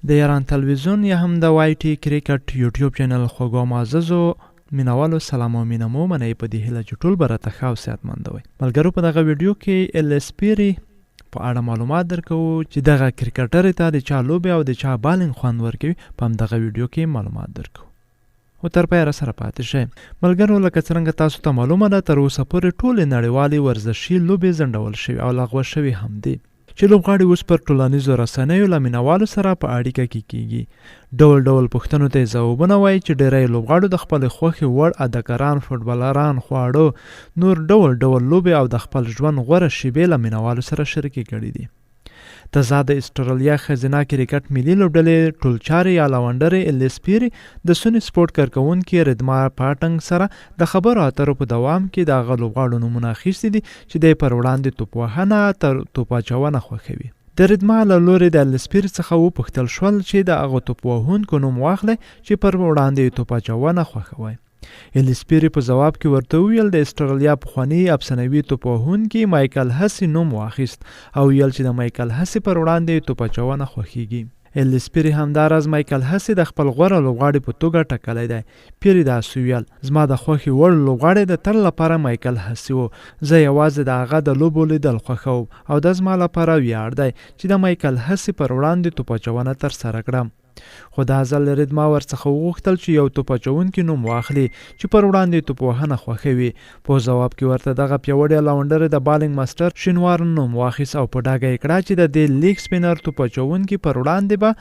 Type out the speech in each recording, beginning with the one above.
د یاران تلویزیون یا هم د وای ټي کرکټ یوټیوب چینل خوږو معززو مینوالو سلام او مینه مو منئ، په دې هیله چې ټول به راته ښه او صحتمند وئ. ملګرو، په دغه ویډیو کې ایل ایس پیري په اړه معلومات درکوو چې دغه کرکټرې ته د چا لوبې او د چا بالینګ خوند ورکوي. په همدغه ویډیو کې معلومات درکوو، خو تر پایه راسره پاتې شئ. ملګرو، لکه څرنګه تاسو ته معلومه ده، تر اوسه پورې ټولې نړیوالې ورزشي لوبې ځنډول شوي او لغوه شوي هم دي، چې لوبغاړي اوس پر ټولنیزو رسنیو له مینهوالو سره په اړیکه کې کیږي، ډول ډول پوښتنو ته یې ځوابونه وایي، چې ډیری لوبغاړو د خپلې خوښې وړ اداکاران، فوټبالران، خواړه، نور ډول ډول لوبې او د خپل ژوند غوره شیبې له مینهوالو سره شریکې کړې دي. تازه د اسټرالیا ښځینه کرکټ ملي لوبډلې ټولچارې یا لاونډرې الیس پیري د سوني سپورټ کارکوونکي ردما پاټنګ سره د خبرو اترو په دوام کې د هغه لوبغاړو نومونه اخیستي دي چې دی پر وړاندې توپوهنه تر توپاچونه خوښوي. د ردما له لورې د الیس پیري څخه وپوښتل شول چې د هغو توپوهونکو نوم واخلئ چې پر وړاندې یې توپاچونه خوښوئ. الیس پیري په ځواب کې ورته وویل، د اسټرالیا پخواني افسانوي توپوهونکي مایکل هسي نوم واخیست او ویل چې د مایکل هسي پر وړاندې یې توپ اچونه خوښیږي. الیس پیري همداراز مایکل هسي د خپل غوره لوبغاړي په توګه ټاکلی دی. پیري داسې ویل، زما د خوښې وړ لوبغاړی د تل لپاره مایکل هسي و. زه یوازې د هغه د لوبو لیدل خوښوم او دا زما لپاره ویاړ دی چې د مایکل هسي پر وړاندې توپ اچونه ترسره کړم. خو دا ځل ریدما ورڅخه وغوښتل چې یو توپ اچوونکي نوم واخلي چې پر وړاندې توپوهنه خوښوي. په ځواب کې ورته دغه پیاوړي الاونډر د بالینګ ماسټر شینوارن نوم واخیست او په ډاګه یې کړه چې د دې لیګ سپینر توپ اچوونکي پر وړاندې به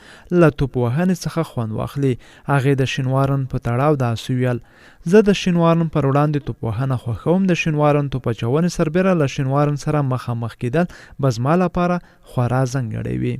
له توپوهنې څخه خوند واخلي. هغې د شینوارن په تړاو داسې ویل، زه د شینوارن پر وړاندې توپوهنه خوښوم. د شینوارن توپ اچونې سربېره له شینوارن سره مخامخ کېدل به زما لپاره خورا ځانګړی وي.